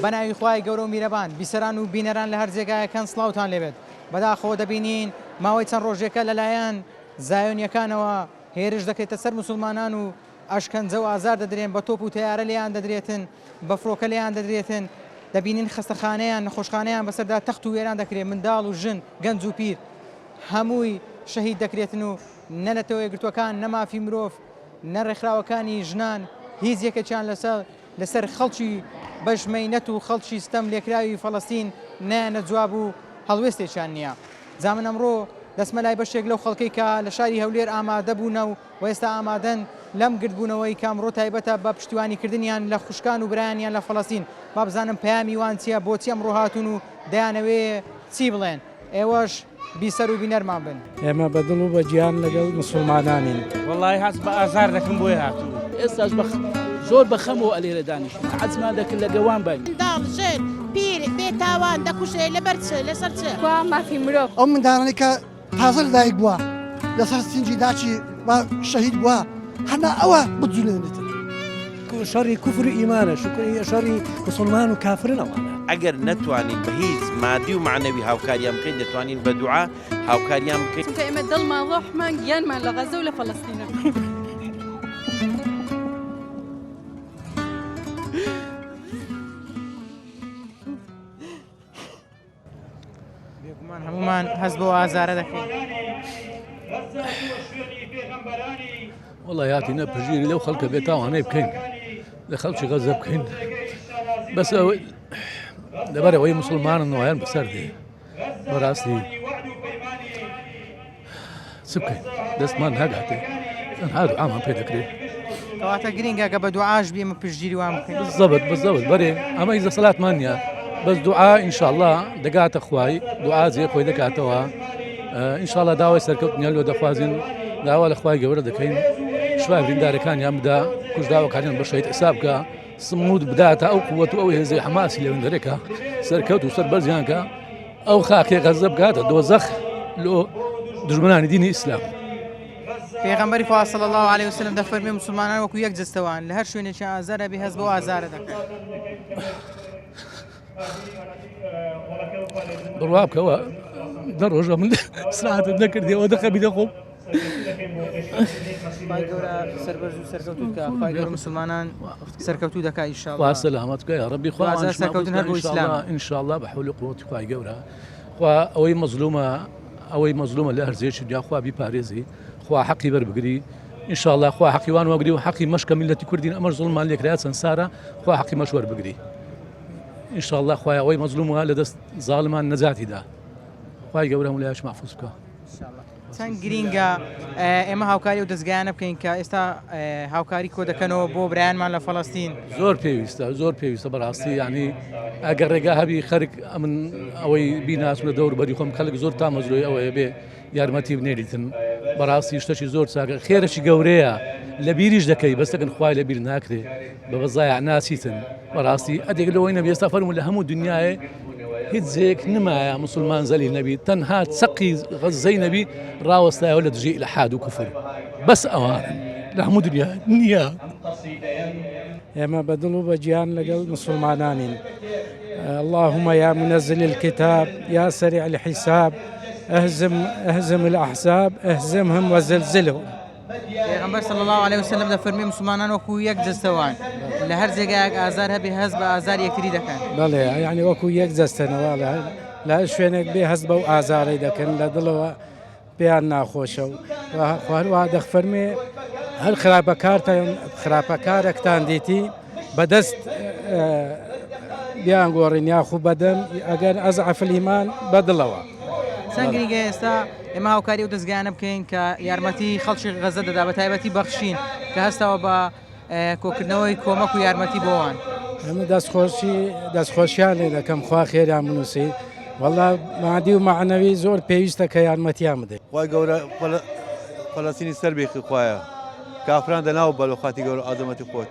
بەناوی خوای گەورە و میرەبان بیسەران و بینەران لە هەر جێگایەکەن سڵاوتان لێبێت بەداخەوە دەبینین ماوەی چەند ڕۆژێکە لەلایەن زایۆنیەکانەوە هێرش دەکرێتە سەر موسڵمانان و ئەشکەنجە و ئازار دەدرێن بە تۆپ و تەیارە لێیان دەدرێتن بە فڕۆکە لێیان دەدرێتن دەبینین خەستەخانەیان نەخۆشخانەیان بەسەردا تەخت و وێران دەکرێت منداڵ و ژن گەنج و پیر هەمووی شەهید دەکرێتن و نە نەتەوە یەکگرتووەکان نە مافی مرۆڤ نە ڕێکخراوەکانی ژنان هیچ یەکێکیان لەسەر لەسەر خەڵکی بەش مەینەت و خەڵکی ستەم لێکراوی فەڵەستین نایەنە جواب و هەڵوێستێکیان نییە. جا من ئەمڕۆ دەچمە لای بەشێک لەو خەڵکەی کە لە شاری هەولێر ئامادە بوونە و ئێستا ئامادەن لەم گردبوونەوەی کە ئەمڕۆ تایبەتە بە پشتیوانیکردنیان لە خوشکان و برایانیان لە فەڵەستین با بزانم پەیامی وان چییە بۆچی ئەمڕۆ هاتوون و دەیانەوێ چی بڵێن. ئێوەش بیسەر و بینەرمان بن. ئێمە بە دڵ و بە گیان لەگەڵ موسوڵمانانین. وەڵایی هەست بە ئازار دەکەم بۆیە هاتووم. ئێستاش بە زۆر بە خەمەوە ئەلێرە دانیشتین حەزمان دەکرد لە گەوان باین. منداڵ، ژن، پیر، بێ تاوان دەکوژرێ لەبەر چ؟ لەسەر چ؟ کوا مافی مرۆڤ؟ ئەو منداڵانەی کە تازە لەدایک بووە لەسەر سینگی داکی و شەهید بووە هەنا ئەوە بجولێنێتن. شەڕی کوفر و ئیمانە شەڕی مسلمان و کافرن ئەوانە. ئەگەر نەتوانین بە هیچ مادی و مەعنەوی هاوکاریان بکەین دەتوانین بە دوعا هاوکاریان بکەین. چونکە ئێمە دڵمان ڕۆحمان گیانمان لە غەزە و لە فەلەستینە. بێگومان هەمومان هەست بۆ ئازارە دەکەین. وەڵا هاتینە پژیری لەو خەڵکە بێ تاوانەی بکەین لە خەڵکی غەزە بکەین بەس ئەوەی لەبەرەوەی مسلمانن وایان بەسەر دێ بەڕاستی چ بکەین دەستمان ناگاتێ تەنها دوعامان پێ دەکرێت. کەواتە گرینگە گە بە دوعاش بێ ئێمە پشتگیری وان بکەین. بالضبط بالضبط بەرێ ئەمە هیچ دەسەڵاتمان نییە بەس دوعا ئینشاءاللە دەگاتە خوای دوعا جێ خۆی دەکاتەوە ئینشاءاللە داوای سەرکەوتنیان لۆ دەخوازین داوا لە خوای گەورە دەکەین شفای بریندارەکانیان بدا کوژراوەکانیان بە شەهید حساب بکە سمود بداتە ئەو قووەت و ئەو هێزەی حەماسی لەوێندەرێکە سەرکەوت و سەر بەرزیان کە ئەو خاکەی غەزە بکاتە دۆزەخ لۆ دژمنانی دینی ئیسلام. پێغەمبەری خوا صلی اللە علیه وسلم دەفەرموێ موسڵمانان وەکو یەک جەستە وان لە هەر شوێنێکیان ئازار هەبێ هەست بەو ئازارە دەکەن. بڕوا بکەوە دە ڕۆژە من سرعەتم نەکردیەوە دەخەبی دەخۆم. خوای گەورە سەربەرز و سەرکەوتوو بکا خوای گەورە موسڵمانان سەرکەوتوو دەکا ان شاء الله. خوا سەلامەت بکا یا ڕەبی خوا ئازار سەرکەوتن هەر بۆ ئیسلام ان شاء الله بە حول و قوەتی خوای گەورە خوا ئەوەی مەزلومە ئەوەی مەزلومە لە هەرزێکی دنیا خوا بیپارێزی خوا حەقی بەربگری ان شاء الله خوا حەقی وان وەگری و حەقی مەشکە میلەتی کوردین ئەمەش زوڵمان لێکرا چەند سارە خوا حەقی مەش وەربگری ان شاء الله خوای ئەوەی مەزلومە لە دەست زاڵمان نەجاتی دا خوای گەورە هەموو لایەک مەحفوظ بکا. چەند گرینگە ئێمە هاوکاری ئەو دەزگایانە بکەین کە ئێستا هاوکاری کۆ دەکەنەوە بۆ برایانمان لە فەڵەستین. زۆر پێویستە زۆر پێویستە بەڕاستی ینی ئەگەر ڕێگا هەبی خەرک ئەمن ئەوەی بیناسم لە دەور بەری خۆم خەڵک زۆر تامەزرۆی ئەوەیە بێ یارمەتی بنێریتن بەڕاستی شتەکی زۆر چاکە خێرەکی گەورەیە لە بیریش دەکەی بەسەکن خوای لە بیر ناکرێ بە بەزایع ناچیتن بەڕاستی ئەدێک لەوەی نەبی ئێستا فەرموو لە هەموو دنیاێ هیچ جێیەک نمایە مسلمان زەلیل نەبی تەنها چەقی غەزەی نەبی ڕاوەستایەوە لە دژی ئیلحاد و کوفر بەس ئەوانن لە هەموو دنیا نییە. ئێمە بە دڵ و بە گیان لەگەڵ مسلمانانین اللهم يا منزل الكتاب يا سريع الحساب اهزم اهزم الأحزاب اهزمهم وزلزلهم پێغەمبەر صلی اللە علیە وسلم دەفەرموێ موسڵمانان وەکو یەک جەستە وان لە هەر جێگایەک ئازار هەبێ هەست بە ئازاری یەکتری دەکەن. بەڵێ یانی وەکو یەک جەستەنە واڵێ لە هەر شوێنێک بێ هەست بەو ئازارەی دەکەن لە دڵەوە پێیان ناخۆشە و هەروەها دەخفەرمێ هەر خراپەکارتان خراپەکارێکتان دیتی بەدەست بیان گۆڕین یاخو بەدەم ئەگەر ئەز عەفلیمان بەدڵەوە. چەند گرینگە ئێستا ئێمە هاوکاری ئەو دەزگایانە بکەین کە یارمەتی خەڵکی غەزە دەدا بە تایبەتی بەخشین کە هەستاوە بە کۆکردنەوەی کۆمەک و یارمەتی بۆ وان. ئەمە دەستخۆشی دەستخۆشیان لێ دەکەم خوا خێریان بنووسی وەڵا مادی و مەعنەوی زۆر پێویستە کە یارمەتیان بدەین. خوای گەورە فەلەستینی سەر بێخی خوایە کافران دەناو بە لە خاتی گەورە ئازەمەتی خۆت.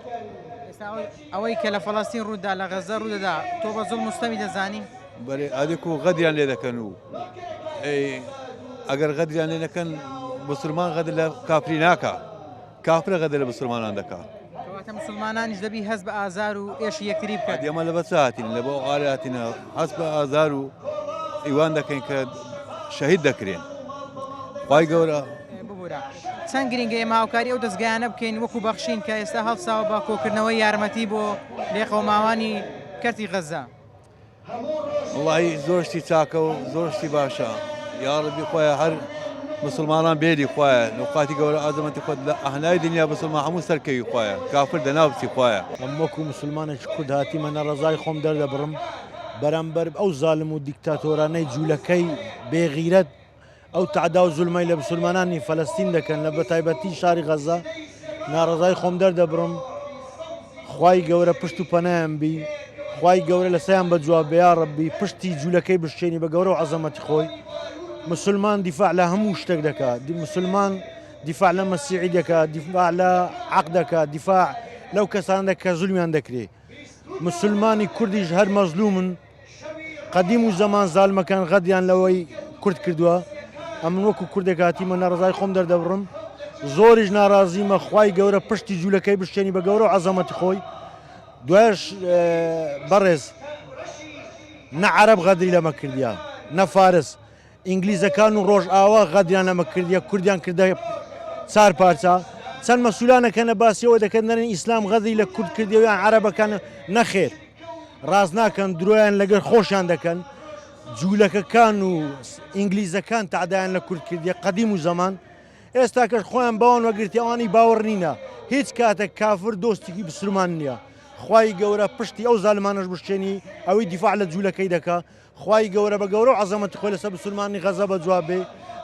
ئێستا ئەوەی کە لە فەلەستین ڕوودا لە غەزە ڕوودەدا تۆ بە زوڵم و ستەمی دەزانی؟ بەرێ ئادێک و غەدریان لێ دەکەن و ئەگەر غەدریان لێ نەکەن مسلمان غەدر لە کافری ناکا کافرە غەدر لە مسلمانان دەکا. کەواتە. مسلمانانیش دەبی هەست بە ئازار و ئێشی یەکتری بکەن. ئەدی ئەمە لەبەر چ هاتین؟ لە بۆ ئارە هاتینە هەست بە ئازار و ئیوان دەکەین کە شەهید دەکرێن. خوای گەورە. ببورە چەند گرینگە ئێمە هاوکاری ئەو دەزگایانە بکەین وەکو بەخشین کە ئێستا هەڵساوە بە کۆکردنەوەی یارمەتی بۆ لێقەوماوانی کەرتی غەززە. وەڵاهی زۆر شتی چاکە و زۆر شتی باشە یاڕەبی خوایە هەر مسلمانان بێری خوایە نوقاتی گەورە ئازەمەتی خۆت لە ئەهنای دنیا مسلمان هەموو سەرکەوی خوایە کافر دەناو بچی خوایە. ئەم وەکو مسلمانێکی کورد هاتیمە نەڕەزای خۆم دەردەبڕم بەرامبەر ئەو زالم و دیکتاتۆرانەی جولەکەی بێغیرەت ئەو تەعدا و زولمەی لە مسولمانانی فەلەستین دەکەن لە بەتایبەتی شاری غەزە ناڕەزای خۆم دەردەبڕم خوای گەورە پشت و پەنایان بی خوای گەورە لەسەیان بە جواب بێ یا ڕەبی پشتی جوولەکەی بشکێنی بە گەورە و عەزەمەتی خۆی مسلمان دیفاع لە هەموو شتێک دەکا مسلمان دیفاع لە مەسیحی دەکا دیفاع لە عەق دەکا دیفاع لەو کەسان دەکا کە زولمیان دەکرێ مسلمانی کوردیش هەر مەزلومن قەدیم و زەمان زالمەکان غەدریان لەوەی کورد کردووە ئەمن وەکو کوردێک هاتیمە ناڕزای خۆم دەردەبڕم زۆریش ناڕازیمە خوای گەورە پشتی جوولەکەی بشکێنی بە گەورە و عەزەمەتی خۆی دوایش بەڕێز نە عەرەب غەدری لەمە کردیا نە فارس ئینگلیزەکان و ڕۆژئاوا غەدریان لەمە کردیە کوردیان کردە چار پارچە چەند مەسولانە کەنە باسیەوە دەکەن دەرێن ئیسلام غەدری لە کورد کردیە یان عەرەبەکان نەخێر ڕاست ناکەن درۆیان لەگەر خۆشیان دەکەن جوولەکەکان و ئینگلیزەکان تەعدایان لە کورد کردیە قەدیم و زەمان ئێستاکەش خۆیان باوان وەگرتی ئەوانی باوەڕ نینە هیچ کاتێک کافر دۆستێکی بسلمان نییە خوای گەورە پشتی ئەو زالمانەش بشکێنی ئەوەی دیفاع لە جوولەکەی دەکا خوای گەورە بە گەورە و عەزەمەتی خۆی لەسەر بسورمانانی غەزە بە جواب بێ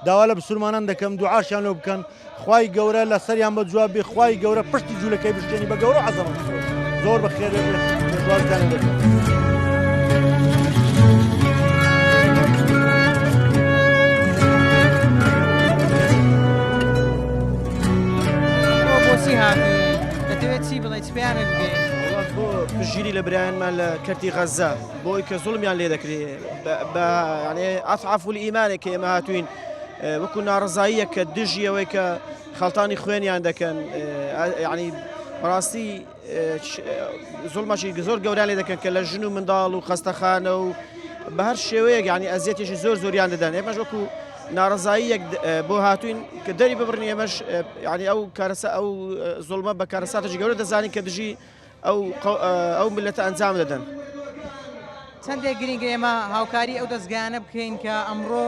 داوا لە بسورمانان دەکەم دوعاشیان لۆ بکەن خوای گەورە لەسەریان بە جواب بێ خوای گەورە پشتی جوولەکەی بشکێنی بە گەورە و عەزەمەتی خۆی زۆر بە خێر بێ پێشوازتان لێ دەکەم. بۆچی هاتووی دەتەوێت چی بڵێ چ پەیامێک بگەیەنی؟ بۆ پشتگیری لە برایانمان لە کەرتی غەززە بۆی کە زوڵمیان لێ دەکرێ بە یانێ ئەضعەف الئیمانێک کە ئێمە هاتوین وەکو ناڕزاییە کە دژی ئەوەی کە خەڵتانی خوێنیان دەکەن یعنی بەڕاستی زوڵمەشی زۆر گەوران لێ دەکەن کە لە ژن و منداڵ و خەستەخانە و بە هەر شێوەیەک یعنی ئەزیەتێکی زۆر زۆریان دەدەن ئێمەش وەکو ناڕزاییەک بۆ هاتوین کە دەری ببڕین ئێمەش یعنی ئەو کارەسە ئەو زوڵمە بە کارەساتێکی گەورە دەزانین کە دژی ئەو ئەو میللەتە ئەنجام دەدەن. چەندێک گرینگە ئێمە هاوکاری ئەو دەزگایانە بکەین کە ئەمڕۆ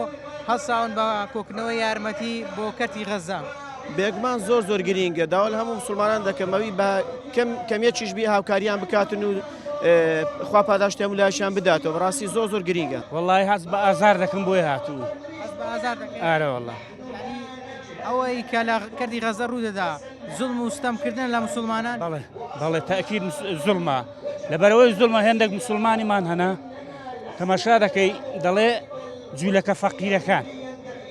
هەڵساون بە کۆکردنەوەی یارمەتی بۆ کەرتی غەززە؟ بێگومان زۆر زۆر گرینگە داوا لە هەموو مسوڵمانان دەکەم ئەوی بە کەم کەمیەکیش بی هاوکاریان بکاتن و خوا پاداشتی هەموو لایەکیان بداتەوە بەڕاستی زۆر زۆر گرینگە. وەڵی هەست بە ئازار دەکەم بۆیە هاتووم. هەست بە ئازار دەکەی؟ ئارە وەڵا. یانی ئەوەی کە لە کەرتی غەزە ڕوو دەدا زوڵم و ستەم کردنە لە مسوڵمانان؟ بەڵێ بەڵێ تەئکید زوڵمە لەبەرئەوەی زوڵمە هێندێک مسوڵمانیمان هەنە تەماشا دەکەی دەڵێ جوولەکە فەقیرەکان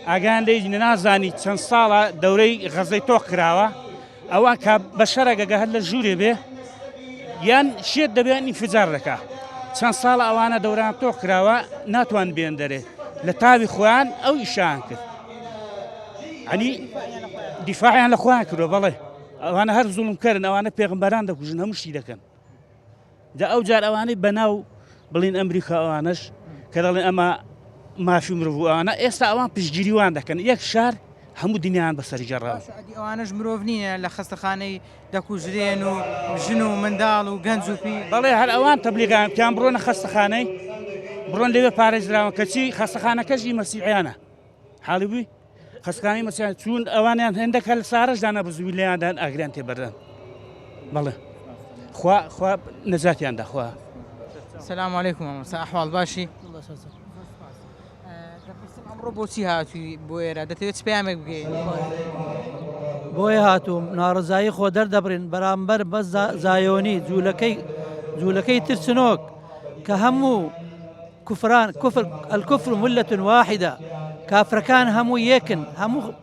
ئاگایان لێی نازانی چەند ساڵە دەورەی غەزەی تۆق کراوە ئەوان کە بەشەرە گەگە هەر لە ژوورێ بێ یان شێت دەبێن ئینفجار دەکا چەند ساڵە ئەوانە دەوران تۆق کراوە ناتوان بێن دەرێ لە تاوی خۆیان ئەو ئیشان کرد ئەنی دیفاعیان لە خۆیان کردوە بەڵێ ئەوانە هەر زوڵمکەرن ئەوانە پێغمبەران دەکوژن هەموو شتی دەکەن جا ئەو جار ئەوانەی بەناو بڵین ئەمریکا ئەوانەش کە دەڵێن ئەمە مافی مرۆڤ و ئەوانە ئێستا ئەوان پشتگیری وان دەکەن یەک شار هەموو دنیایان بەسەر گێڕاوە. باشە ئەدی ئەوانەش مرۆڤ نینە لە خەستەخانەی دەکوژرێن و ژن و منداڵ و گەنج و پیر؟ بەڵێ هەر ئەوان تەبلیغیان پێیان بڕۆنە خەستەخانەی بڕۆن لەوێ پارێزراون کەچی خەستەخانەکەش ئی مەسیحیانە حاڵی بووی خەسکانی مەسیان چوون ئەوانیان هێندە کە لە سارەشدا نەبزووی لێیاندان ئاگریان تێبەردان بەڵێ خوا خوا نەجاتیان دەخوا سلام علیکم مامۆستا ئەحواڵ باشی دەپرسم ئەمڕۆ بۆچی هاتووی بۆ ئێرە دەتەوێت چ پەیامێک بگەیەنی؟ بۆیە هاتووم ناڕەزایی خۆ دەردەبڕین بەرامبەر بە زایۆنی جوولەکەی جوولەکەی ترسنۆک کە هەموو کوفران کوفر الکفر ملة واحدە کافرەکان هەموو یەکن هەموو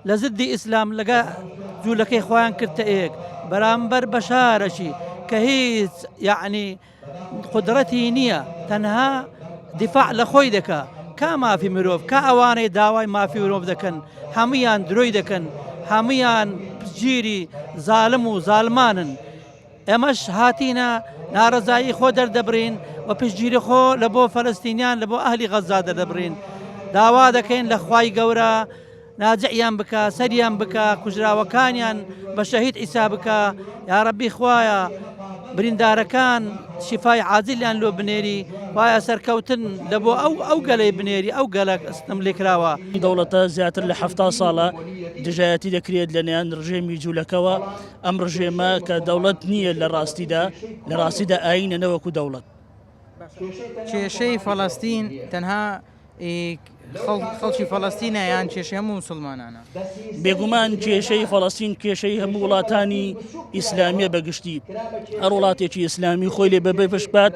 لە زدی ئیسلام لەگە جوولەکەی خۆیان کردتە ئێک بەرامبەر بە شارەکی کە هیچ یعنی قدرەتی نییە تەنها دیفاع لە خۆی دەکا کا مافی مرۆڤ کا ئەوانەی داوای مافی مرۆڤ دەکەن هەمویان درۆی دەکەن هەمویان پجیری زالم و زالمانن. ئێمەش هاتینە ناڕەزایی خۆ دەردەبڕین و پشتگیری خۆ لە بۆ فەلەستینیان لە بۆ ئەهلی غەززە دەردەبڕین داوا دەکەین لە خوای گەورە ناجعیان بکا سەریان بکا کوژراوەکانیان بە شەهید عیسا بکا یاڕەبی خوایە بریندارەکان شیفای عاجلیان لۆ بنێری خوایە سەرکەوتن لە بۆ ئەو ئەو گەلەی بنێری ئەو گەلە ستەم لێکراوە. ئەم دەوڵەتە زیاتر لە 70 ساڵە دژایەتی دەکرێت لە نێان ڕژێمی جوولەکەوە ئەم ڕژێمە کە دەوڵەت نییە لە ڕاستیدا لە ڕاستیدا ئاینە نەوەکو دەوڵەت. کێشەی فەڵەستین تەنها خەڵکی فەڵەستینە یان کێشەی هەموو موسڵمانانە؟ بێگومان کێشەی فەڵەستین کێشەی هەموو وڵاتانی ئیسلامیە بەگشتی هەر وڵاتێکی ئیسلامی خۆی لێ بەبێ بشبات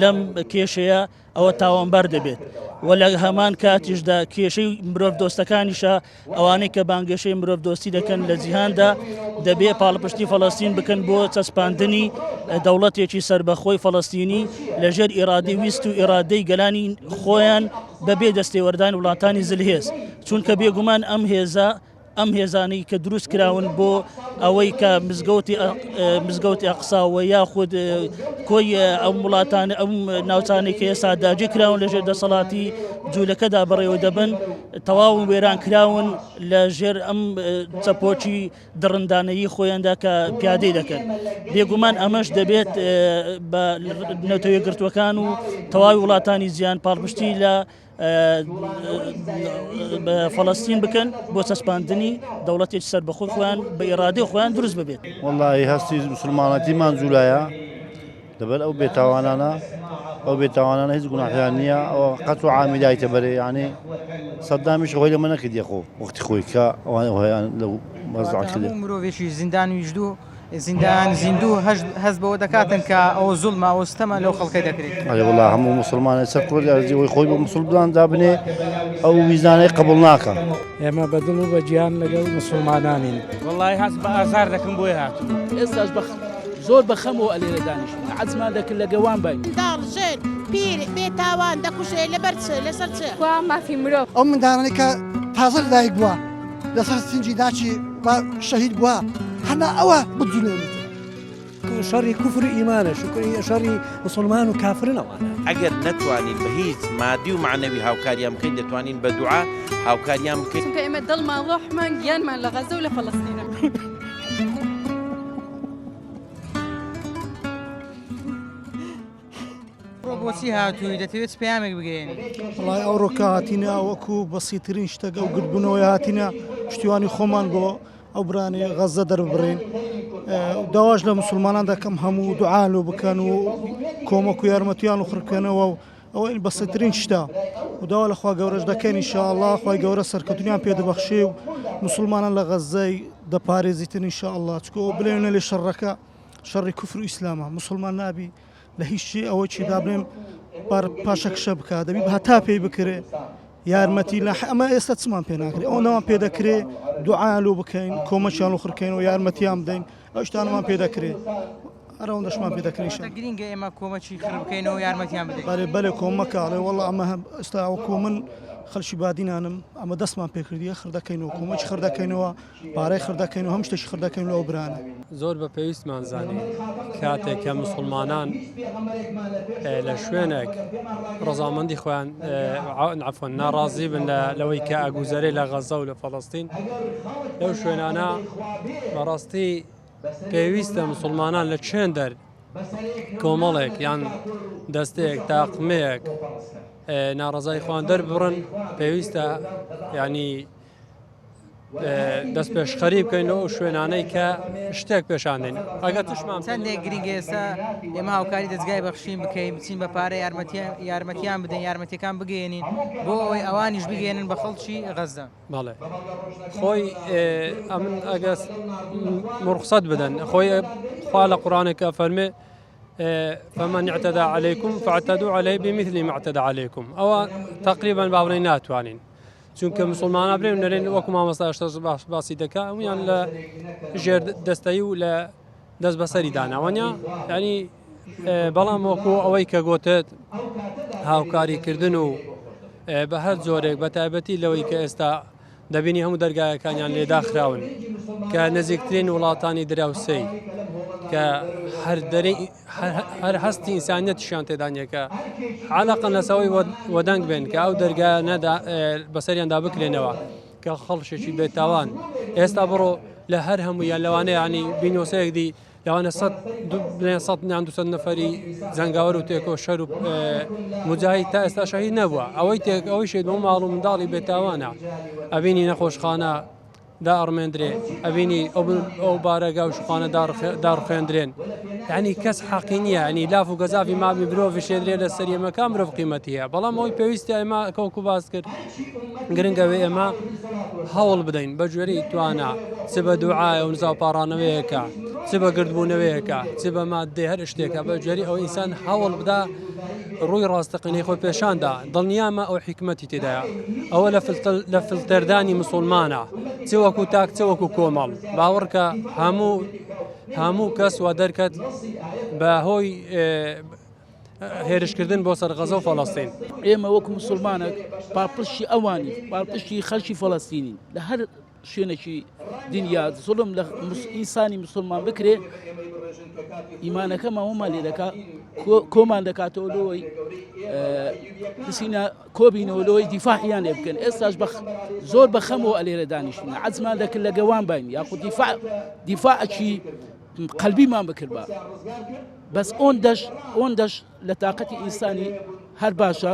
لەم کێشەیە ئەوە تاوانبار دەبێت و لە هەمان کاتیشدا کێشەی مرۆڤ دۆستەکانیشە ئەوانەی کە بانگەشەی مرۆڤ دۆستی دەکەن لە جیهاندا دەبێ پاڵپشتی فەڵەستین بکەن بۆ چەسپاندنی دەوڵەتێکی سربەخۆی فەڵەستینی لەژێر ئیرادەی ویست و ئیرادەی گەلانی خۆیان بەبێ دەستێوەردان وڵاتانی زلهێز چونکە بێگومان ئەم هێزە ئەم هێزانەی کە دروست کراون بۆ ئەوەی کە مزگەوتی مزگەوتی ئەقساوە یاخود کۆی ئەم وڵاتانە ئەم ناوچانەی کە ئێستا داگیر کراون لەژێر دەسەڵاتی جوولەکەدا بەڕێوە دەبن تەواو وێران کراون لە ژێر ئەم چەپۆکی دڕندانەیی خۆیاندا کە پیادەی دەکەن بێگومان ئەمەش دەبێت بە نەتەوە یەکگرتووەکان و تەواوی وڵاتانی جیهان پاڵپشتی لە فەڵەستین بکەن بۆ چەسپاندنی دەوڵەتێکی سەربەخۆی خۆیان بە ئیرادەی خۆیان دروست ببێت. وەڵاهی هەستی مسوڵمانەتیمان جولایە لەبەر ئەو بێتاوانانە ئەو بێتاوانانە هیچ گوناحیان نییە ئەوە قەت و عامی دایتە بەرێ یعنی سەدامیش خۆی لەمە نەکردیە خۆ وەختی خۆی کە ئەوان هەیان لەو مەزع کرد مرۆڤێکی زیندان ویژدوو زیندان زیندوو هەست بەوە دەکاتن کە ئەوە زوڵمە ئەوە ستەمە لەو خەڵکەی دەکرێت. ئەرێ وەڵا هەموو موسڵمانێ سەر کوڕی ئەرزی ئەوەی خۆی بە موسڵمان دابنێ ئەو ویژدانەی قبوڵ ناکا. ئێمە بە دڵ و بە گیان لەگەڵ موسڵمانانین. وەڵاهی هەست بە ئازار دەکەم بۆیە هاتووم. ئێستاش بە زۆر بە خەمەوە ئەلێرە دانیشتین عەجزمان دەکرد لە گەوان باین. منداڵ، ژن، پیر، بێ تاوان دەکوژرێ لەبەر چ؟ لەسەر چ؟ کوا مافی مرۆڤ؟ ئەو منداڵانەی کە تازە لەدایک بووە لەسەر سنگی داکی و شەهید بووە هەنا ئەوە بجولێنیت. شەڕی کوفر و ئیمانە شکری شەڕی مسلمان و کافرن ئەوانە. ئەگەر نەتوانین بە هیچ مادی و مەعنەوی هاوکاریان بکەین دەتوانین بە دوعا هاوکاریان بکەین. چونکە ئێمە دڵمان ڕۆحمان گیانمان لە غەزە و لە فەڵەستینە. ئەوڕۆ بۆچی هاتووی دەتەوێت چ پەیامێک بگەیەنی؟ وەڵای ئەوڕۆ کە هاتینە وەکو بەسیترین شتەک ئەو گردبوونەوەی هاتینە پشتیوانی خۆمان بۆ ئەو برانەی غەزە دەرببڕین داواش لە مسلمانان دەکەم هەموو دوعان لۆ بکەن و کۆمەک و یارمەتیان و خڕکەنەوە و ئەوە بەسیترین شتە و داوا لە خوا گەورەش دەکەین ئینشاءاللە خوای گەورە سەرکەوتنیان پێدەبەخشێ و مسلمانان لە غەزەی دەپارێزیتن ئینشاءاللە چکۆ بلێنە لێ شەڕەکە شەڕی کوفر و ئیسلامە مسلمان نابی لە هیچ شتێ ئەوە چی دابنێم پاشەکشە بکە دەبی هەتا پێی بکرێ یارمەتی لە ئەمە ئێستا چمان پێ ناکرێ ئەو نەوان پێ دەکرێ دوعاان لۆ بکەین کۆمەچیان و خرکەین و یارمەتیان بدەین ئەو شتانمان پێ دەکرێ ئەرەوەندەشمان پێ دەکرێن گرینگە ئێمە کۆمەکی خر بکەین و یارمەتیان بدەین بەێ بەێ کۆمەکە ئەڵێ وەڵ ئەمە ئێستا وەکو من خەلکی بادینانم ئەمە دەستمان پێکردیە خردەکەینەوە کۆمەکی خردەکەینەوە پارەی خڕ دەکەین و هەموو شتێکی خڕ دەکەین لەو برانە. زۆر بە پێویستمان زانی کاتێک کە مسوڵمانان لە شوێنێک ڕەزامەندی خۆیان عەفوەن ناڕازی بن لەوەی کە ئەگوزەرێ لە غەزە و لە فەڵەستین لەو شوێنانە بەڕاستی پێویستە مسوڵمانان لە چێن دەر کۆمەڵێک یان دەستەیەک تاقمەیەک ناڕەزای خۆیان دەربڕن پێویستە ینی دەست پێشخەری بکەین لەو شوێنانەی کە شتێک پێشاندەین ئەگەر تشمان چەندێک گرنگە ئێستا ئێمە هاوکاری دەستگای بەخشین بکەین بچین بە پارە یارمەتیان بدەین یارمەتیەکان بگەێنین بۆ ئەوەی ئەوانیش بگەێنن بە خەڵکی غەزە بەڵێ خۆی ئەمن ئەگەر مڕخسەت بدەن خۆی خوا لە قڕانێکە فەرمێ فمن اعتدى عليكم فاعتدوا عليه بمثل ما اعتدى عليكم ئەوە تقریبا باوەڕی ناتوانین چونکە مسلمانە برێن نەرێن وەکو مامۆستا شتەش باش باسی دەکا هەمویان لە ژێر دەستەی و لە دەست بەسەری داناوەنیا ینی بەڵام وەکو ئەوەی کە گوتت هاوکاریکردن و بە هەر جۆرێک بە تایبەتی لەوەی کە ئێستا دەبینی هەموو دەرگایەکانیان لێداخراون کە نزیکترین وڵاتانی دراوسێی. کە هەر دەرەی هەر هەستی ئینسانیەتیشیان تێدا نییە کە عەلەقەن لەسەوەی وەدەنگ بێن کە ئەو دەرگا نەدا بەسەریاندا بکرێنەوە کە خەڵشێکی بێتاوان ئێستا بڕۆ لە هەر هەموویان لەوانەیە ینی بینۆسەیەک دی لەوانە سە سە یان دو نەفەری جەنگاوەر و تێکۆشەر و مجاهید تا ئێستا شەهید نەبووە ئەوەی تێک ئەوەی شێت بۆ ماڵ و منداڵی بێتاوانە ئەبینی نەخۆشخانە دائەڕمێندرێ ئەبینی ئەو بارەگا و شوقانە داڕخێندرێن یعنی کەس حەقی نییە ینی لاف و گەزافی مامی مرۆڤ شێدرێ لە سەر ئێمەکە مرۆڤ قیمەتیە بەڵام ئەوەی پێویستی ئێمە کەوکو باس کرد گرنگەوێ ئێمە هەوڵ بدەین بە گوێرەی توانا چ بە دوعاە و نزا و پاڕانەوەیەکە چ بە گردبوونەوەیەکە چ بە مادەی هەر شتێکە بە گوێری ئەو ئینسان هەوڵ بدا ڕووی ڕاستەقینەی خۆی پێشاندا دڵنیامە ئەو حیکمەتی تێدایە ئەوە لە فلتەردانی مسلمانە چ وەکو تاک چ وەکو کۆمەڵ باوەڕکە هەموو هەموو کەس وا دەرکەت بە هۆی هێرشکردن بۆ سەر غەزە و فەڵەستین. ئێمە وەکو مسلمانێک پاڵپشتی ئەوانی پاڵپشتی خەڵکی فەڵەستینین لە هەر شوێنێکی دنیا زوڵم لە ئینسانی مسلمان بکرێ ئیمانەکەمان ومان لێ دەکات کۆمان دەکاتەوە لەوەی بچینە کۆبینەوە لەوەی دیفاعیان لێ بکەن ئێستاش بە زۆر بە خەمەوە ئەلێرە دانیشتین عەزمان دەکرد لە گەوان باین یاخود دیفاع دیفاعکی قەلبیمان بکردبا بەس ئۆندەش ئۆندەش لە تااقەتی ئینسانی هەر باشە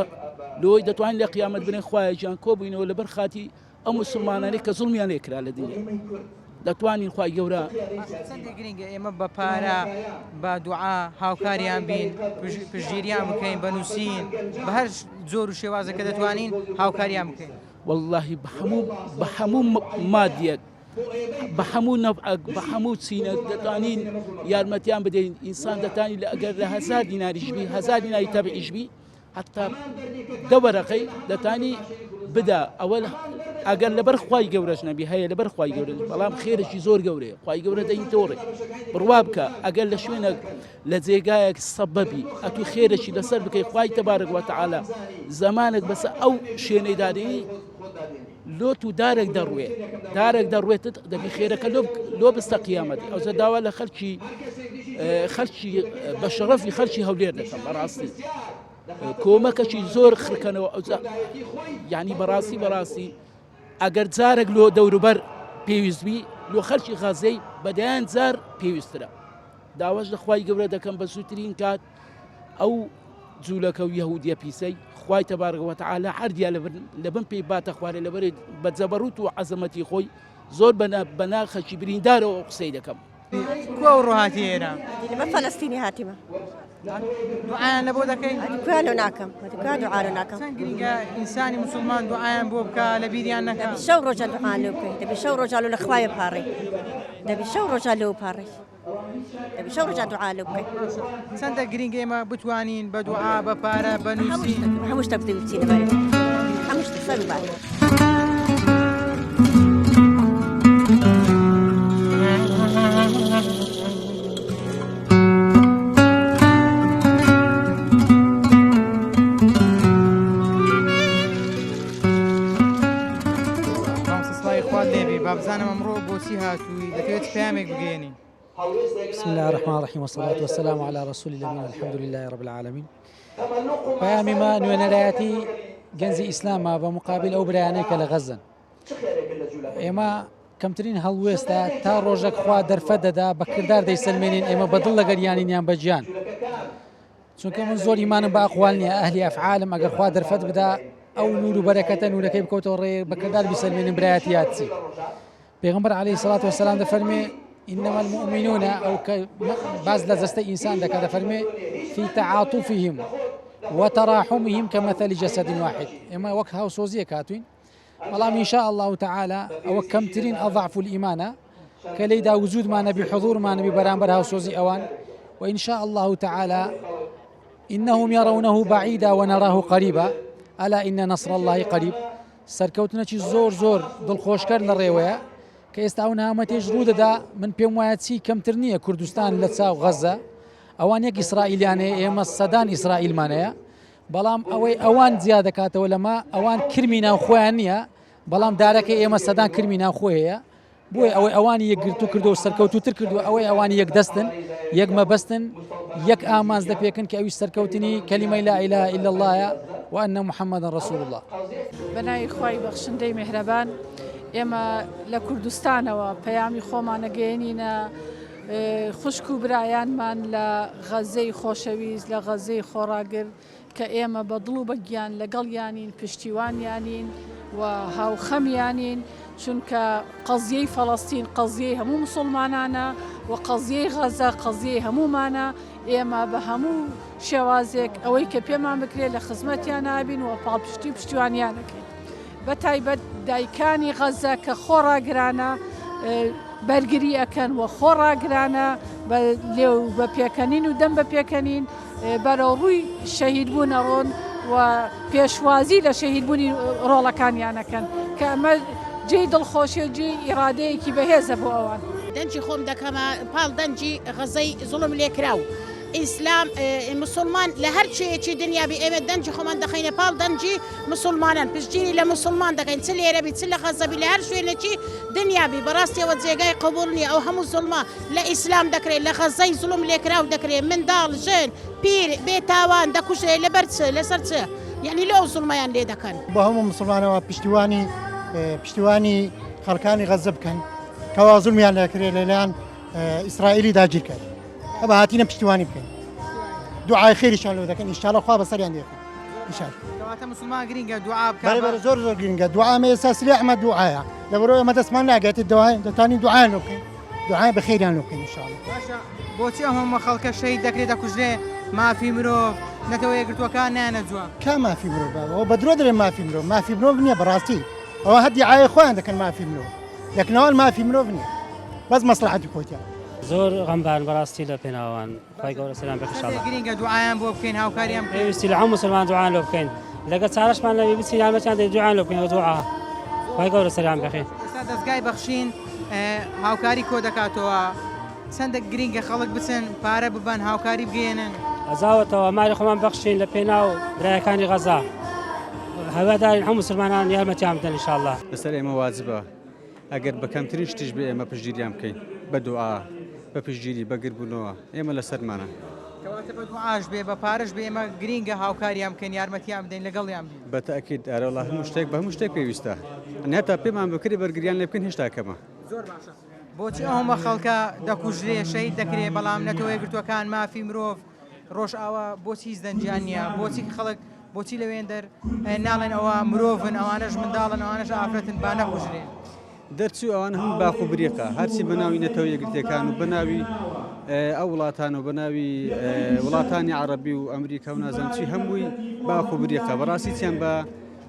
لۆی دەتوانین لە قیامەت بنێن خوایەکیان کۆبووینەوە لەبەر خاتی ئەو موسڵمانانەی کە زوڵمیان لێ کرا لە دنیا دەتوانین خوای گەورە. چەندێک گرنگە ئێمە بە پارە بە دوعا هاوکاریان بین پشتگیریان بکەین بە نووسین بە هەر جۆر و شێوازە کە دەتوانین هاوکاریان بکەین. واللهی بە هەموو بە هەموو مادیەک بە هەموو نەوعەک بە هەموو چینەک دەتوانین یارمەتیان بدەین ئینسان دەتانی لە ئەگەر لە هەزار دیناریش بی هەزار دیناری تەبعیش بی هەتا دە وەرەقەی دەتانی بدا ئەوە ئەگەر لەبەر خوای گەورەش نەبی هەیە لەبەر خوای گەورە بەڵام خێرێکی زۆر گەورەیە خوای گەورە دەین تۆڕێ بڕوا بکە ئەگەر لە شوێنێک لە جێگایەک سەبەبی ئەتو خێرێکی لەسەر بکەی خوای تەبارک وتعالی زەمانێک بەسە ئەو شوێنەی دادەی لۆت و دارێک دەڕوێ دارێک دەڕوێتت دەبی خێرەکە لۆ لۆ بستە قیامەتی ئەوجا داوا لە خەلکی خەلکی بە شەڕەفی خەلکی هەولێر دەکەم بەڕاستی کۆمەکەکی زۆر خرکەنەوە ئەوجا یعنی بەڕاستی بەڕاستی ئەگەر جارێک لۆ دەوروبەر پێویست بی لۆ خەلکی غەزەی بەدەیان جار پێویسترە داواش لە خوای گەورە دەکەم بە زووترین کات ئەو جوولەکە و یەهودیە پیسەی خوای تەبارک وتعالی عەردیا لە بن پێی باتە خوارێ لەبەرێ بە جەبەروت و عەزەمەتی خۆی زۆر بە ناخەکی بریندارەوە ئەو قسەی دەکەم. کو ئەوڕۆ هاتی ئێرە؟ لەبەر فەلەستینی هاتیمە. دوعایان لەبۆ دەکەی؟ کوێ لۆ ناکەم کوێ دوعا لۆ ناکەم. چەند گرینگە ئینسانی موسڵمان دوعایان بۆ بکا لە بیریان نەکا. دەبی شەو ڕۆژە دوعا لۆ بکەی دەبی شەو ڕۆژە لۆ لە خوای بپاڕێی دەبی شەو ڕۆژە لۆ بپاڕێی. دەبی شەو ڕۆژان دوعا لۆ بکەین. چەندە گرینگە ئێمە بتوانین بە دوعا بە پارە بە نووسین هەموو شتێک بتوانین بچینە بەرێ هەموو شتێک سەر و بار. مامۆستا سڵاوی خوات لێبێ با بزانم ئەمڕۆ بۆچی هاتووی دەتەوێت چ پەیامێک بگەیەنی؟ بسم الله الرحمن الرحیم والصلاة والسلام على رسول الأمين الحمد لله رب العالمین پەیامی ما نوێنەرایەتی گەنجی ئیسلامە بە مقابل ئەو برایانەی کە لە غەزن ئێمە کەمترین هەڵوێستە تا ڕۆژێک خوا دەرفەت دەدا بە کردار دەیسەلمێنین ئێمە بەدڵ لەگەریانین یان بەگیان چونکە من زۆر ئیمانم بە ئەقوال نییە ئەهلی ئەفعالم ئەگەر خوا دەرفەت بدا ئەو نور و بەرەکەتە نورەکەی بکەوتەوە ڕێ بە کردار بیسەلمێنین برایەتی یاد چی پێغمبەر عەلەیهی سڵات وسلام دەفەرمێ إنما المؤمنون ئەو کە باز لە جەستەی ئینسان دەکات دەفەرمێ في تعاطفهم وتراحمهم كمثل جسد واحد ئێمە وەک هاوسۆزیەک هاتوین بەڵام إن شاء الله تعالى ئەوە کەمترین ئەضعف الإيمانە کە لێیدا وجودمان نەبی حضورمان نەبی بەرامبەر هاوسۆزی ئەوان وإن شاء الله تعالى إنهم يرونه بعيدا ونراه قريبا ألا إن نصر الله قريب سەرکەوتنەکی زۆر زۆر دڵخۆشکەر لە ڕێوەیە کە ئێستا ئەو نامەتێش ڕوودەدا من پێم وایە چی کەمتر نییە کوردستان لە چاو غەزە ئەوان یەک ئیسرائیلیانەیە ئێمە سەدان ئیسرائیلمانەیە بەڵام ئەوەی ئەوان جیا دەکاتەوە لەمە ئەوان کرمی ناوخۆیان نییە بەڵام دارەکە ئێمە سەدان کرمی ناوخۆ هەیە. بۆیە ئەوەی ئەوانی یەکگرتوو کردو و سەرکەوتووتر کردووە ئەوەی ئەوانی یەکدەستن، یەک مەبەستن، یەک ئامانج دەپێکن کە ئەویش سەرکەوتنی کەلیمەی لا الە الا اللە یە و ان محمدا رسول اللە. بەناوی خوای بەخشندەی میهرەبان ئێمە لە کوردستانەوە پەیامی خۆمان ئەگەیەنینە خوشک و برایانمان لە غەزەی خۆشەویست لە غەزەی خۆڕاگر کە ئێمە بە دڵ و بە گیان لەگەڵیانین، پشتیوانیانین و هاوخەمیانین، چونکە قەزیەی فەڵەستین قەزیەی هەموو موسوڵمانانە و قەزیەی غەزە قەزیەی هەموومانە، ئێمە بە هەموو شێوازێک ئەوەی کە پێمان بکرێت لە خزمەتیان نابین و پاڵپشتی و پشتیوانیان ئەکەین. بە تایبەت دایکانی غەزە کە خۆڕاگرانە بەرگری ئەکەن و خۆڕاگرانە بە لێو بە پێکەنین و دەم بە پێکەنین بەرەو ڕووی شەهیدبوون ئەڕۆن و پێشوازی لە شەهیدبوونی ڕۆڵەکانیان ئەکەن کە ئەمە جێی دڵخۆشی و جێی ئیرادەیەکی بەهێزە بۆ ئەوان. دەنگی خۆم دەکەمە پاڵ دەنگی غەزەی زوڵم لێکراو. ئیسلام مسوڵمان لە هەر کوێیەکی دنیا بی ئێمە دەنگی خۆمان دەخەینە پاڵ دەنگی مسوڵمانان پشتگیری لە مسوڵمان دەکەین چ لێرە بی چ لە غەزە بی لە هەر شوێنێکی دنیا بی بەڕاستیەوە جێگای قبوڵ نییە ئەو هەموو زوڵمە لە ئیسلام دەکرێت لە غەزەی زوڵم لێکراو دەکرێت منداڵ ژن پیر بێ تاوان دەکوژرێت لەبەر چ لەسەر چ یعنی لۆ ئەو زوڵمەیان لێ دەکەن. بۆ هەموو مسوڵمانەوە پشتیوانی پشتیوانی خەڵکانی غەزە بکەن کەوا زوڵمیان لێکرێت لەلایەن ئیسرائیلی داگیرکەر. ئەبا هاتینە پشتیوانی بکەین دوعای خێریشان لۆ دەکەن ئیشاڵە خوا بەسەریان دێخە کەواتە مسلمان گرینگە دوعا بکە بەرێ بەرێ زۆر زۆر گرینگە دوعا مە ئێستا سلی ئەحمەد دوعایە لەبەرەوە ئێمە دەستمان ناگاتێ دوعای دەتوانین دوعایان لۆ بکەین دوعای بەخێریان لۆ بکەین ئینشاڵڵا باشە بۆچی ئەم هەموو خەڵکە شەهید دەکرێت دەکوژرێ مافی مرۆڤ نەتەوە یەکگرتووەکان نایەنە جواب کا مافی مرۆڤ بابە ئەوە بە درۆ دەرێن مافی مرۆڤ مافی مرۆڤ نییە بەڕاستی ئەوە هەر دیعایە خۆیان دەکەن مافی مرۆڤ لەکنەوان مافی مرۆڤ نییە بەس مەسڵەحەتی خۆتیان. زۆر غەمبارم بەڕاستی لە پێناوان خوای گەورە سەریان بێت انشاءاللە. گرینگە دوعایان بۆ بکەین هاوکاریان بکەین. پێویستی لە هەموو مسلمان دوعایان لۆ بکەین لەگەر چارەشمان نەبی بچین یارمەتیان دەین دوعایان لۆ بکەین دوعا خوای گەورە سەریان بخێ. ئێستا دەزگای بەخشین هاوکاری کۆ دەکاتەوە چەندە گرینگە خەڵک بچن پارە ببەن هاوکاری بگەیەنن. ئەزاوەتەوە مالی خۆمان بەخشین لە پێناو برایەکانی غەزا هیوادارین هەموو مسلمانان یارمەتیان بدەن ان شاء اللە. لەسەر ئێمە واجبە ئەگەر بە کەمترین شتیش بێ ئێمە پشتگیریان بکەین بە دوعا بە پشتگیری بە گربوونەوە ئێمە لەسەرمانە. کەواتە بە دوعاش بێ بە پارەش بێ ئێمە گرینگە هاوکاریان بکەین یارمەتیان بدەین لەگەڵیان بین. بە تەئکید ئەرەوەڵا هەموو شتێک بە هەموو شتێک پێویستە یانی هەتا پێمان بکرێ بەرگریان لێ بکەین هێشتا کەمە. زۆر باشە بۆچی ئەو هەموو خەڵکە دەکوژرێ شەهید دەکرێ بەڵام نەتەوە یەکگرتووەکان مافی مرۆڤ ڕۆژئاوا بۆچی هیچ دەنگیان نییە؟ بۆچی خەڵک بۆچی لەوێندەر ناڵێن ئەوە مرۆڤن ئەوانەش منداڵن ئەوانەش ئافرەتن با نەکوژرێن؟ دەرچوو ئەوان هەموو باخ و بریقە هەرچی بە ناوی نەتەوە یەکگرتیەکان و بە ناوی ئەو وڵاتان و بە ناوی وڵاتانی عەڕەبی و ئەمریکا و نازانم چی هەمووی باخ و بریقە بەڕاستی چیان بە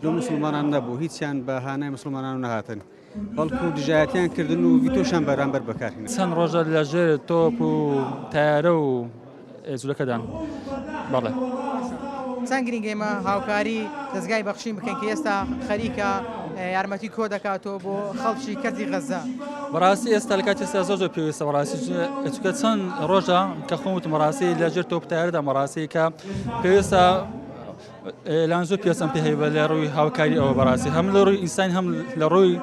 لۆ مسلمانان نەبوو هیچیان بە هانای مسلمانان نەهاتن. بەڵکو دژایەتیان کردن و ڤیتۆشیان بەرامبەر بەکارهێنا. چەند ڕۆژە لە ژێر تۆپ و تایارە و جولەکەدان. بەڵێ. چەند گرینگە ئێمە هاوکاری دەزگای بەخشین بکەین کە ئێستا خەریکە یارمەتی کۆ دەکاتەوە بۆ خەڵکی کەرتی غەزە. بەڕاستی ئێستا لە کاتی ئێستا زۆر زۆر پێویستە بەڕاستی چونکە چەند ڕۆژە کە خۆم وتم بەڕاستی لە ژێر تۆپ تایارەدا بەڕاستی کە پێویستە لان زۆر پێستم پێ هەیە لە ڕووی هاوکاری ئەوە بەڕاستی هەم لە ڕووی ئینسان هەم لە ڕووی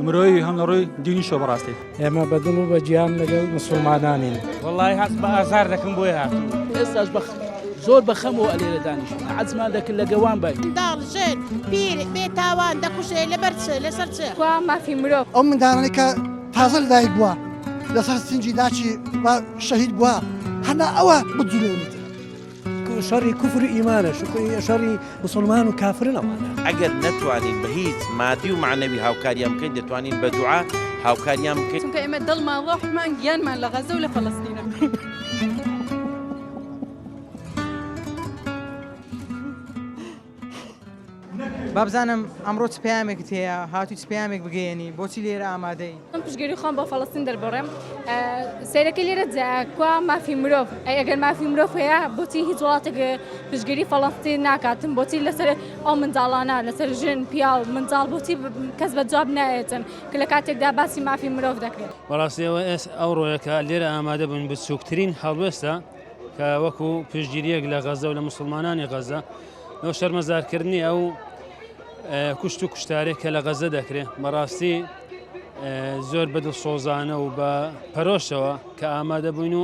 مرۆیی هەم لە ڕووی دینیشەوە بەڕاستی. ئێمە بە دڵ و بە گیان لەگەڵ مسوڵمانانین. وەڵای هەست بە ئازار دەکەم بۆیە هاتووم. ئێستاش بە زۆر بە خەمەوە ئەلێرە دانیشتین عەجزمان دەکرد لە گەوان باین. منداڵ، ژن، پیر، بێ تاوان دەکوژرێ لەبەر چ؟ لەسەر چ؟ کوا مافی مرۆڤ؟ ئەو منداڵانەی کە تازە لەدایک بووە لەسەر سنگی داکی شەهید بووە هەنا ئەوە بجولێنیت. شەڕی کوفر و ئیمانە شەڕی موسڵمان و کافرن ئەوانە. ئەگەر نەتوانین بە هیچ مادی و مەعنەوی هاوکاریان بکەین دەتوانین بە دوعا هاوکاریان بکەین. چونکە ئێمە دڵمان ڕۆحمان گیانمان لە غەزە و لە فەلەستینە. با بزانم ئەمڕۆ چ پەیامێکت هەیە، هاتووی چ پەیامێک بگەیەنی، بۆچی لێرە ئامادەی؟ من پشتگیری خۆم بۆ فەڵەستین دەربڕم سەیرەکەی لێرە کوا مافی مرۆڤ ئەی ئەگەر مافی مرۆڤ هەیە بۆچی هیچ وڵاتێک پشتگیری فەڵەستین ناکاتن بۆچی لەسەر ئەو منداڵانە لەسەر ژن پیاو منداڵ بۆچی کەس بە جواب نایەتن کە لە کاتێکدا باسی مافی مرۆڤ دەکرێت. بەڕاستی ئەوە ئێس ئەو ڕۆیەکە لێرە ئامادە بووین بچووکترین هەڵوێستە کە وەکو پشتگیریەک لە غەزە و لە موسڵمانانی غەزە لۆ شەرمەزارکردنی ئەو کوشت و کوشتارێک کە لە غەزە دەکرێت بەڕاستی. زۆر بە دڵسۆزانە و بە پەرۆشەوە کە ئامادە بووین و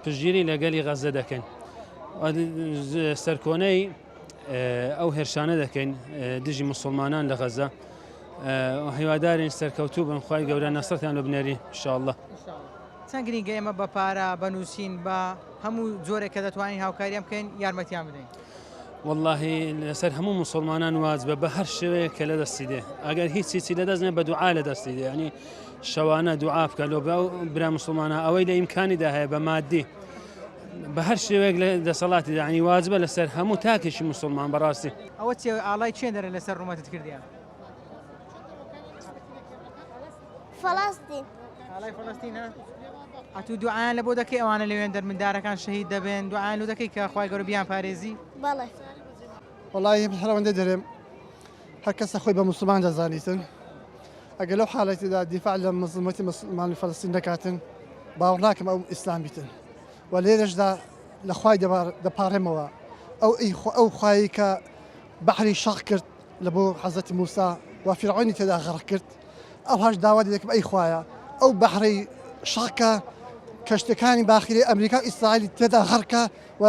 پشتگیری لە گەلی غەزە دەکەین سەرکۆنەی ئەو هێرشانە دەکەین دژی مسلمانان لە غەزە هیوادارین سەرکەوتوو بن خوای گەورە نەسرتیان لۆ بنێری ان شاء اللە. چەند گرینگە ئێمە بە پارە، بە نووسین، بە هەموو جۆرێک کە دەتوانین هاوکاریان بکەین، یارمەتیان بدەین. وەڵاهی لەسەر هەموو موسڵمانان واجبە بە هەر شێوەیەک کە لە دەستی دێ ئەگەر هیچ هیچی لە دەست نێ بە دوعا لە دەستی دێ ینی شەوانە دوعا بکە لۆ برا موسڵمانە ئەوەی لە ئیمکانیدا هەیە بە مادی بە هەر شێوەیەک لە دەسەڵاتی دانی واجبە لەسەر هەموو تاکێکی موسڵمان بەڕاستی. ئەوە چیە ئاڵای چێ دەرێ لەسەر ڕوومەتت کردیە؟ فەڵەستین. ئاڵای فەڵەستینە؟ ئەتوو دوعایان لە بۆ دەکەی ئەوانە لەوێن دەر مندارەکان شەهید دەبن دوعایان لۆ دەکەی کە خوای گەورە بیان پارێزی؟ بەڵێ. وەڵاهی من هەر ئەوەندە دەرێم هەر کەسە خۆی بە موسڵمان دەزانیتن ئەگەر لەو حالەتیدا دیفاع لە مەزڵومەتی موسڵمانی فەلەستین نەکاتن باوەڕ ناکەم ئەو ئیسلام بیتن و لێرەشدا لە خوای دەپاڕێمەوە ئەو ئەو خوایی کە بەحری شەق کرد لە بۆ حەزرەتی موسا و فیرعەونی تێدا غەرق کرد ئەوهاش داوا لێ دەکەم ئەی خوایە ئەو بەحرەی شەق کە کەشتەکانی باخیرەی ئەمریکا و ئیسرائیلی تێدا غەرق کە و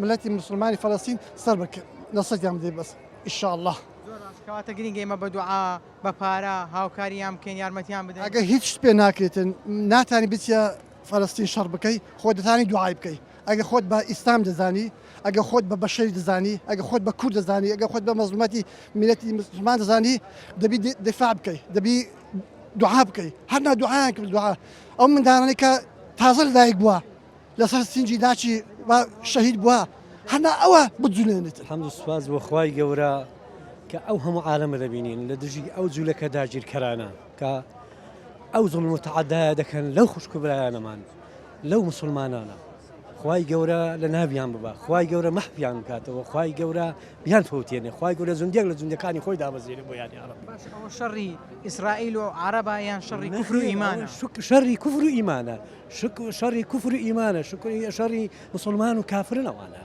ملەتی مسلمانی فەلەستین سەر بکە نەسرەتیان بدەی بەس ئیشاءاللە. زۆر باش کەواتە گرینگە ئێمە بە دوعا بە پارە هاوکاریان بکەین یارمەتیان بدەین. ئەگەر هیچ شت پێ ناکرێتن ناتانی بچیە فەلەستین شەڕ بکەی خۆ دەتانی دوعای بکەی ئەگەر خۆت بە ئیسلام دەزانی ئەگەر خۆت بە بەشەری دەزانی ئەگەر خۆت بە کورد دەزانی ئەگەر خۆت بە مەزلومەتی میلەتی مسلمان دەزانی دەبی دیفاع بکەی دەبی دوعا بکەی هەر نا دوعایان کرد دوعا ئەو منداڵانەی کە تازە لەدایک بووە لەسەر سینگی داچی و شەهید بووە هەنا ئەوە بجولێنێت. حەمد و سوپاس بۆ خوای گەورە کە ئەو هەموو عالەمە دەبینین لە دژی ئەو جولەکە داگیرکەرانە کە ئەو زوڵم و تەعەدایە دەکەن لەو خوشک و برایانەمان لەو موسڵمانانە خوای گەورە لە ناویان ببا خوای گەورە مەحویان بکاتەوە خوای گەورە بیان فەوتێنێ خوای گەورە زوندێک لە زوندەکانی خۆی دابەزێنێ بۆیان یاڕەبی. باشە ئەوە شەڕی ئیسرائیل و عەرەبە یان شەڕی کوفر و ئیمانە؟ شەڕی کوفر و ئیمانە شەڕی کوفر و ئیمانە شەڕی مسلمان و کافرن ئەوانە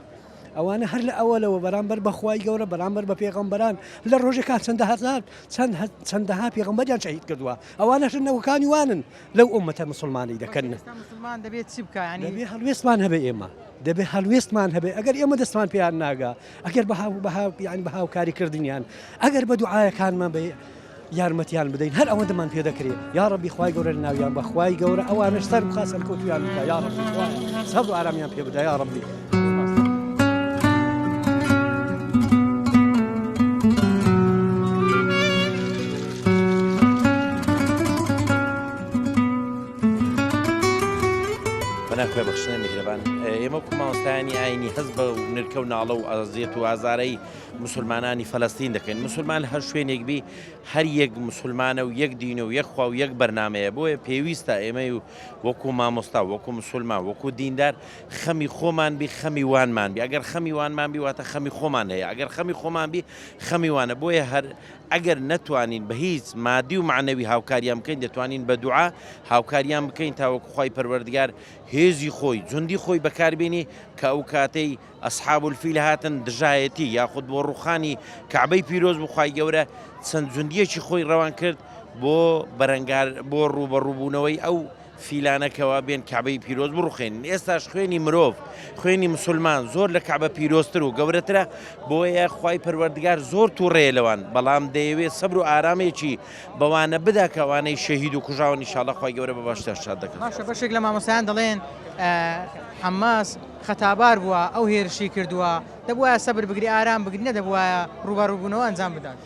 ئەوانە هەر لە ئەوەلەوە بەرامبەر بە خوای گەورە بەرامبەر بە پێغەمبەران لە ڕۆژێکا چەندە هەزار چەند چەندەها پێغەمبەریان شەهید کردووە ئەوانەش نەوەکانی وانن لەو ئومەتە مسلمانی دەکەن. مسلمان دەبێت چی بکا یانی؟ دەبێ هەڵوێستمان هەبێ ئێمە دەبێ هەڵوێستمان هەبێ ئەگەر ئێمە دەستمان پێیان ناگا ئەگەر بە هاو بە هاو یانی بە هاوکاری کردنیان ئەگەر بە دوعایەکانمان بە یارمەتیان بدەین هەر ئەوەندەمان پێ دەکرێ یا ڕەبی خوای گەورە لە ناویان بە خوای گەورە ئەوانش سەر بخا سەرکەوتویان بکا یا ڕەبی خوایە سەبر و ئارامیان پێ بدە یا ڕەبی. پەنا خوای بەخشنە میهرەبان ئێمە وەکو مامۆستایانی ئاینی هەست بە نرکە و ناڵە و ئازیەت و ئازارەی مسلمانانی فەلەستین دەکەین مسلمان هەر شوێنێک بی هەر یەک مسلمانە و یەک دین و یەک خوا و یەک بەرنمەیە بۆیە پێویستە ئێمەی و وەکو مامۆستا وەکو مسلمان وەکو دیندار خەمی خۆمان بی خەمی وانمان بی ئەگەر خەمی وانمان بی واتە خەمی خۆمان هەیە ئەگەر خەمی خۆمان بی خەمی وانە بۆیە هەر ئەگەر نەتوانین بە هیچ مادی و مەعنەوی هاوکاریان بکەین دەتوانین بە دوعا هاوکاریان بکەین تاوەکو خوای پەروەردگار هێزی خۆی جوندی خۆی بەکاربێنی کە ئەو کاتەی ئەسحاب الفیل هاتن دژایەتی یاخود بۆ ڕوخانی کەعبەی پیرۆز بوو خوای گەورە چەند جوندیەکی خۆی ڕەوان کرد بۆ بەرەنگار بۆ ڕووبەڕووبوونەوەی ئەو فیلانە کەوا بێن کەعبەی پیرۆز بڕوخێنن ئێستاش خوێنی مرۆڤ خوێنی مسلمان زۆر لە کەعبە پیرۆزتر و گەورەترە بۆیە خوای پەروەردگار زۆر تووڕەیە لەوان بەڵام دەیەوێت سەبر و ئارامێکی بەوانە بدا کە ئەوانەی شەهید و کوژاون ئیشاڵڵا خوای گەورە بە باشتر شاد دەکات. باشە بەشێک لە مامۆستایان دەڵێن حەماس خەتابار بووە ئەو هێرشی کردووە دەبوایە سەبر بگری ئارام بگری نەدەبوایە ڕووبەڕووبوونەوە ئەنجام بدات.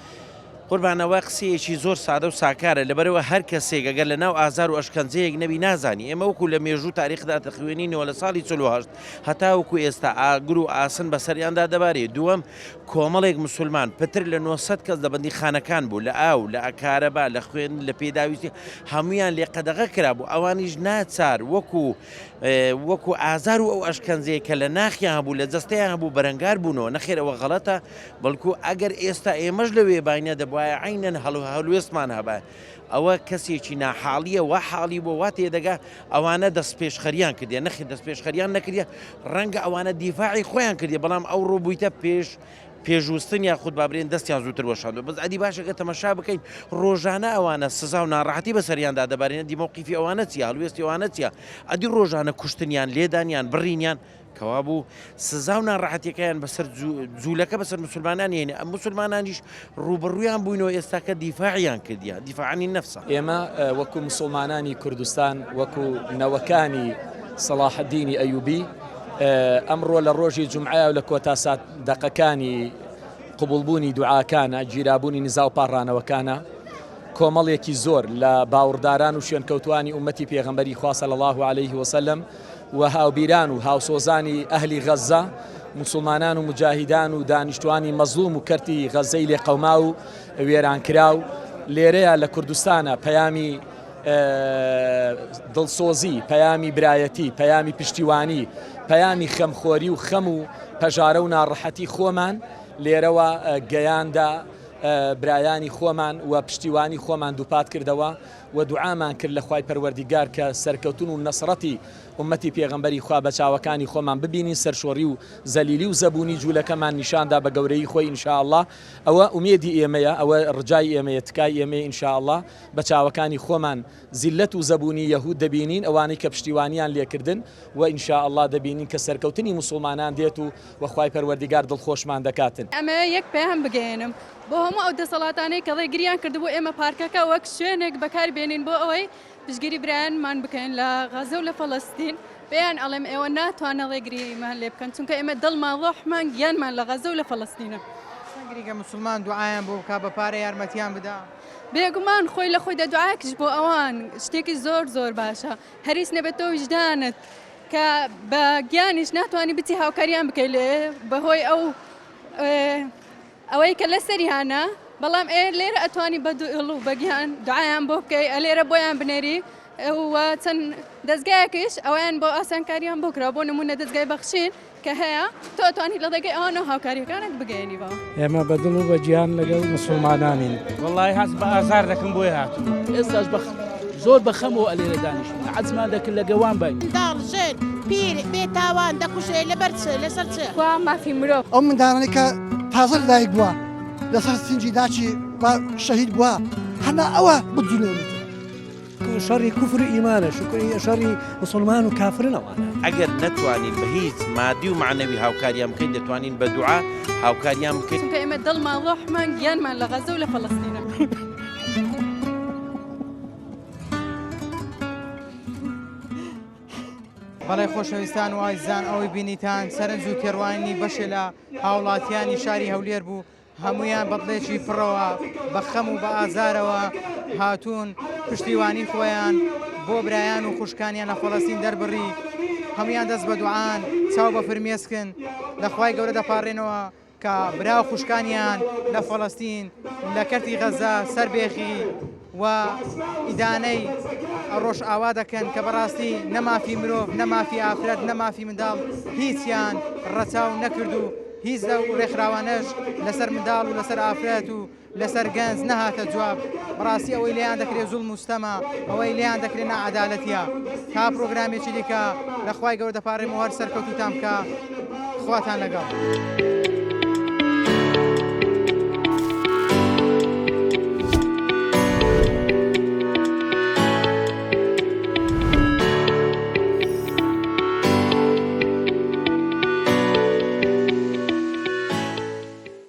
قوربان ئەوە قسەیەکی زۆر سادە و ساکارە لەبەرئەوە هەر کەسێک ئەگەر لە ناو ئازار و ئەشکەنجەیەک نەبی نازانی ئێمە وەکو لە مێژوو تاریخدا دەخوێنینەوە لە ساڵی 48 هەتاوەکو ئێستا ئاگر و ئاسن بەسەریاندا دەبارێ دووەم کۆمەڵێک مسلمان پتر لە 900 کەس لە بەندیخانەکان بوو لە ئاو لە کارەبا لە خوێن لە پێداویستی هەمویان لێ قەدەغە کرابوو ئەوانیش ناچار وەکو وەکو ئازار و ئەو ئەشکەنجەیە کە لە ناخیان هەبوو لە جەستەیان هەبوو بەرەنگار بوونەوە نەخێر ئەوە غەڵەتە بەڵکو ئەگەر ئێستا ئێمەش لەوێ باینە دەبوایە عەینەن هەڵوێستمان هەبایە. ئەوە کەسێکی ناحاڵیە وا حاڵی بووە وا تێدەگا ئەوانە دەستپێشخەریان کردیە نەخێر دەستپێشخەریان نەکردیە ڕەنگە ئەوانە دیفاعی خۆیان کردیە بەڵام ئەوڕۆ بوویتە پێش پێشوستن یاخود با برێن دەستیان زووتر وەشاندوە بەس ئەدی باشە گەر تەمەشا بکەین ڕۆژانە ئەوانە سزا و ناڕەحەتی بەسەریاندا دەبارێن ئەدی مەوقیفی ئەوانە چیە هەڵوێستی ئەوانە چیە ئەدی ڕۆژانە کوشتنیان لێدانیان بڕینیان کەوابوو سزا و ناڕەحەتیەکەیان بەسەر جوولەکە بەسەر مسلمانان هێنێ ئەم مسلمانانیش ڕووبەڕوویان بووینەوە ئێستاکە دیفاعیان کردیە دیفاعانی نەفسە. ئێمە وەکو مسوڵمانانی کوردستان وەکو نەوەکانی سەڵاحەدینی ئەیوبی ئەمڕۆ لە ڕۆژی جومعەیە و لە کۆتا سات دەقەکانی قبوڵبوونی دوعاکانە گیرابوونی نزا و پاڕانەوەکانە کۆمەڵێکی زۆر لە باوڕداران و شوێنکەوتوانی ئومەتی پێغەمبەری خوا صلی الله علیه وسلم و هاوبیران و هاوسۆزانی ئەهلی غەززە موسڵمانان و مجاهیدان و دانیشتوانی مەزڵوم و کەرتی غەززەی لێقەوماو و وێرانکراو لێرەیە لە کوردستانە پەیامی دڵسۆزی، پەیامی برایەتی، پەیامی پشتیوانی، پەیامی خەمخۆری و خەم و پەژارە و ناڕەحەتی خۆمان لێرەوە گەیاندە برایانی خۆمان و پشتیوانی خۆمان دووپات کردەوە و دوعامان کرد لە خوای پەروەردیگار کە سەرکەوتن و نەسڕەتی ئوممەتی پێغەمبەری خوا بە چاوەکانی خۆمان ببینین سەرشۆڕی و زەلیلی و زەبوونی جوولەکەمان نیشاندا بە گەورەیی خۆی ان شاء اللە ئەوە ئومێدی ئێمەیە ئەوە ڕجای ئێمەیە تکای ئێمەیە ان شاء اللە بە چاوەکانی خۆمان زیللەت و زەبوونی یەهود دەبینین ئەوانەی کە پشتیوانیان لێکردن وە ان شاء اللە دەبینین کە سەرکەوتنی موسوڵمانان دێت و وە خوای پەروەردیگار دڵخۆشمان دەکاتن. ئەمەوێ یەک پەیام بگەیەنم بۆ هەموو ئەو دەسەڵاتانەی کە ڕێگریان کردبوو ئێمە پارکەکە وەک شوێنێک بەکار بێنین بۆ ئەوەی پشتگیری برایانمان بکەین لە غەزە و لە فەڵەستین، پێیان ئەڵێم ئێوە ناتوانن ڕێگریمان لێ بکەن چونکە ئێمە دڵمان ڕۆحمان گیانمان لە غەزە و لە فەڵەستینە. چەند گرینگە موسڵمان دوعایان بۆ بکا بە پارە یارمەتیان بدا؟ بێگومان خۆی لە خۆیدا دوعایەکیش بۆ ئەوان شتێکی زۆر زۆر باشە هەریس نەبێت تۆ ویژدانت کە بە گیانیش ناتوانانی بچی هاوکاریان بکەیت لێ بەهۆی ئەو ئەوەی کە لەسەریانە بەڵام ئێ لێرە ئەتوانی بە دڵ و بەگیان دوعایان بۆ بکەی ئەلێرە بۆیان بنێری و چەند دەستگایەکیش ئەویان بۆ ئاسانکاریان بۆ کرا بۆ نمونە دەستگای بەخشین کە هەیە تۆ ئەتوانی لە ڕێگەی ئەوانەوە هاوکاریەکانت بگەیەنی بەوە. ئێمە بە دڵ و بە گیان لەگەڵ موسڵمانانین. وەڵایی هەست بە ئازار دەکەم بۆیە هاتووم. ئێستاش بە زۆر بە خەمەوە ئەلێرە دانیشتوین عەجزمان دەکرد لە گەوان باین. منداڵ، ژن، پیر، بێ تاوان دەکوژرێ لەبەر چ؟ لەسەر چ؟ کوا مافی مرۆڤ؟ ئەو منداڵانەی کە تازە لەدایک بووە لەسەر سینگی داکی شەهید بووە هەنا ئەوە بجولێنێت. شەڕی کوفر و ئیمانە شەڕی موسڵمان و کافرن ئەوانە. ئەگەر نەتوانین بە هیچ مادی و مەعنەوی هاوکاریان بکەین دەتوانین بە دوعا هاوکاریان بکەین. چونکە ئێمە دڵمان ڕۆحمان گیانمان لە غەزە و لە فەڵەستینە. بەڵێ خۆشەویستان و ئازیزان ئەوەی بینیتان سەرنج و تێڕوانینی بەشێ لە هاوڵاتیانی شاری هەولێر بوو هەموویان بە دڵێکی پڕەوە بە خەم و بە ئازارەوە هاتوون پشتیوانی خۆیان بۆ برایان و خوشکانیان لە فەڵەستین دەربڕی هەمویان دەست بە دوعان چاو بە فرمێسکن لە خوای گەورە دەپارێنەوە کە برا و خوشکانیان لە فەڵەستین لە کەرتی غەزە سەر بێخی و ئیدانەی ڕۆژئاوا دەکەن کە بەڕاستی نە مافی مرۆڤ نە مافی ئافرەت نە مافی منداڵ هیچیان ڕەچاو نەکرد و هیچ لەو ڕێکخراوانەش لەسەر منداڵ و لەسەر ئافرەت و لەسەر گەنج نەهاتە جواب بەڕاستی ئەوەی لێیان دەکرێت زوڵم و ستەمە ئەوەی لێیان دەکرێت ناعەدالەتیە تا پرۆگرامێکی دیکە لە خوای گەورە دەپاڕێم و هەر سەرکەوتووتان بکا خواتان لەگەڵ.